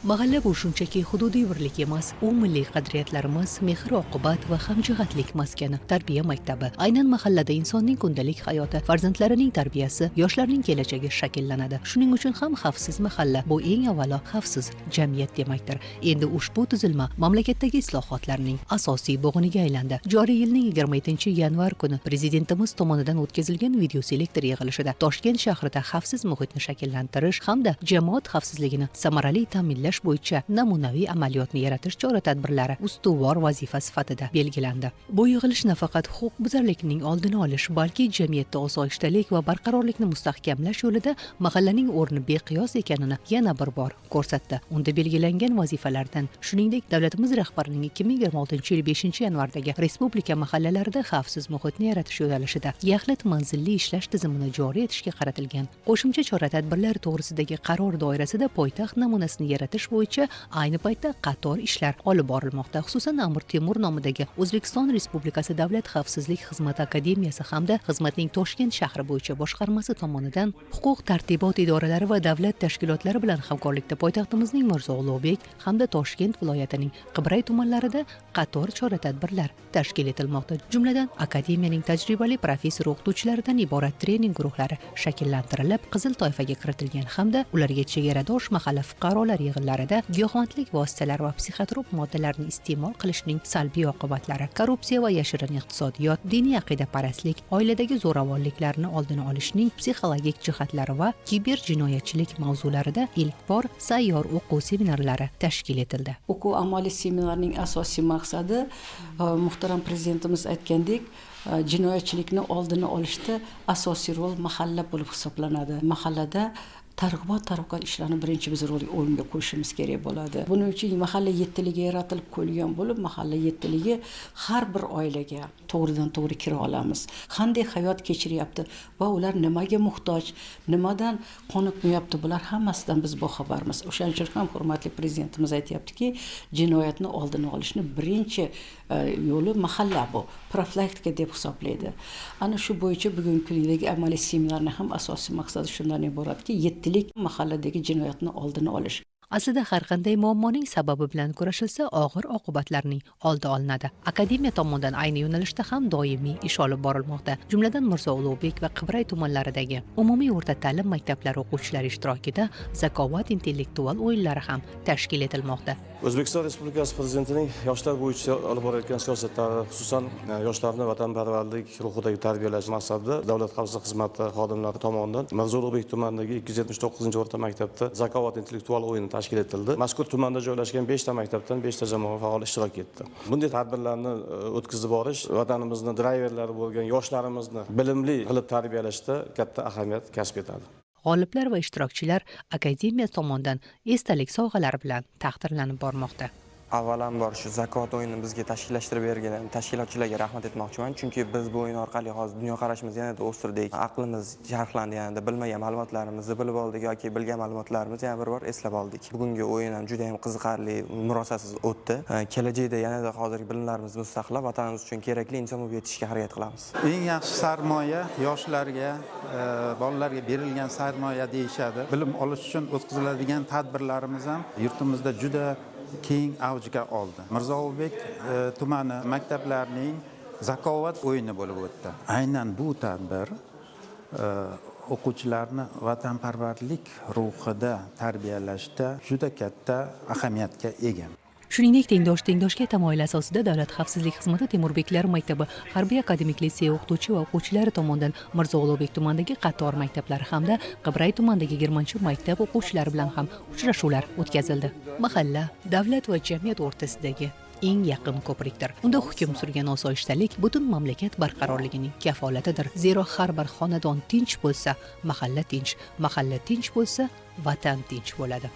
Mahalla bu shunchaki hududiy birlik emas, u milliy qadriyatlarimiz, mehr oqibat va hamjihatlik maskani, tarbiya maktabi. Aynan mahallada insonning kundalik hayoti, farzandlarining tarbiyasi, yoshlarning kelajagi shakllanadi. Shuning uchun ham xavfsiz mahalla bu eng avvalo xavfsiz jamiyat demakdir. Endi ushbu tuzilma mamlakatdagi islohotlarning asosiy bo'g'iniga aylandi. Joriy yilning 27-yanvar kuni prezidentimiz tomonidan o'tkazilgan videoselektor yig'ilishida Toshkent shahrida xavfsiz muhitni shakllantirish hamda jamoat xavfsizligini samarali ta'minlash bo'yicha namunaviy amaliyotni yaratish chora-tadbirlari ustuvor vazifa sifatida belgilandi. Bu yig'ilish nafaqat huquqbuzarlikning oldini olish, balki jamiyatda osoyishtalik va barqarorlikni mustahkamlash yo'lida mahallaning o'rni beqiyos ekanini yana bir bor ko'rsatdi. Unda belgilangan vazifalardan, shuningdek, davlatimiz rahbarining 2026-yil 5-yanvardagi respublika mahallalarida xavfsiz muhitni yaratish yo'nalishida yaxlit manzilli ishlash tizimini joriy etishga qaratilgan qo'shimcha chora-tadbirlar to'g'risidagi qaror doirasida poytaxt namunasini yaratish bo'yicha ayni paytda qator ishlar olib borilmoqda. Xususan, Amir Temur nomidagi O'zbekiston Respublikasi Davlat xavfsizlik xizmati akademiyasi hamda xizmatning Toshkent shahri bo'yicha boshqarmasi tomonidan huquq tartibot idoralari va davlat tashkilotlari bilan hamkorlikda poytaxtimizning Mirzo Ulug'bek hamda Toshkent viloyatining Qibray tumanlarida qator chora-tadbirlar tashkil etilmoqda. Jumladan, akademiyaning tajribali professor o'qituvchilaridan iborat trening guruhlari shakllantirilib, qizil toifaga kiritilgan hamda ularga chegaradosh mahalla fuqarolar yig'inlarida giyohvandlik vositalari va psixotrop moddalarni iste'mol qilishning salbiy oqibatlari, korrupsiya va yashirin iqtisodiyot, diniy aqidaparastlik, oiladagi zo'ravonliklarni oldini olishning psixologik jihatlari va kiber jinoyatchilik mavzularida ilk bor sayyor o'quv seminarlari tashkil etildi. O'quv amaliy seminarning asosiy maqsadi, muhtaram prezidentimiz aytgandek, jinoyatchilikni oldini olishda asosiy rol mahalla bo'lib hisoblanadi. Mahallada targ'ibot targ'ibot ishlarini birinchi biz rol o'ringa qo'yishimiz kerak bo'ladi. Buning uchun mahalla yettiligi yaratilib qo'yilgan bo'lib, mahalla yettiligi har bir oilaga to'g'ridan to'g'ri kira olamiz, qanday hayot kechiryapti va ular nimaga muhtoj, nimadan qoniqmayapti, bular hammasidan biz boxabarmiz. O'shaning uchun ham hurmatli prezidentimiz aytyaptiki, jinoyatni oldini olishni birinchi yo'li mahalla, bu profilaktika deb hisoblaydi. Ana shu bo'yicha bugungi kundagi amaliy seminarni ham asosiy maqsadi shundan iboratki, yettilik mahalladagi jinoyatni oldini olish. Aslida har qanday muammoning sababi bilan kurashilsa, og'ir oqibatlarning oldi olinadi. Akademiya tomonidan ayni yo'nalishda ham doimiy ish olib borilmoqda. Jumladan, Mirzo Ulug'bek va Qibray tumanlaridagi umumiy o'rta ta'lim maktablari o'quvchilari ishtirokida Zakovat intellektual o'yinlari ham tashkil etilmoqda. O'zbekiston Respublikasi Prezidentining yoshlar bo'yicha olib borayotgan siyosatlari, xususan, yoshlarni vatanparvarlik ruhidagi tarbiyalash maqsadida Davlat xavfsizlik xizmati xodimlari tomonidan Mirzo Ulug'bek tumanidagi 279-o'rta maktabda Zakovat intellektual o'yini tashkil etildi. Mazkur tumanda joylashgan beshta maktabdan beshta jamoa faol ishtirok etdi. Bunday tadbirlarni o'tkazib borish vatanimizni drayverlari bo'lgan yoshlarimizni bilimli qilib tarbiyalashda katta ahamiyat kasb etadi. G'oliblar va ishtirokchilar akademiya tomonidan esdalik sovg'alari bilan taqdirlanib bormoqda. Avvalambor, shu Zakovat o'yinini bizga tashkillashtirib bergan tashkilotchilarga rahmat aytmoqchiman, chunki biz bu o'yin orqali hozir dunyoqarashimizni yanada o'stirdik, aqlimiz charxlandi, yanada bilmagan ma'lumotlarimizni bilib oldik yoki bilgan ma'lumotlarimizni yana bir bor eslab oldik. Bugungi o'yin ham juda yam qiziqarli, murosasiz o'tdi. Kelajakda yanada hozirgi bilimlarimizni mustahkamlab, vatanimiz uchun kerakli inson bo'lib yetishishga harakat qilamiz. Eng yaxshi sarmoya yoshlarga, bolalarga berilgan sarmoya deyishadi. Bilim olish uchun o'tkaziladigan tadbirlarimiz ham yurtimizda juda keng avjga oldi. Mirzo Ulug'bek tumani maktablarining Zakovat o'yini bo'lib o'tdi. Aynan bu tadbir o'quvchilarni vatanparvarlik ruhida tarbiyalashda juda katta ahamiyatga ega. Shuningdek, tengdosh tengdoshga tamoyili asosida Davlat xavfsizlik xizmati Temurbeklar maktabi harbiy akademik litsey o'qituvchi va o'quvchilari tomonidan Mirzo Ulug'bek tumanidagi qator maktablar hamda Qibray tumanidagi 20-maktab o'quvchilari bilan ham uchrashuvlar o'tkazildi. Mahalla davlat va jamiyat o'rtasidagi eng yaqin ko'prikdir. Unda hukm surgan osoyishtalik butun mamlakat barqarorligining kafolatidir. Zero har bir xonadon tinch bo'lsa, mahalla tinch, mahalla tinch bo'lsa, vatan tinch bo'ladi.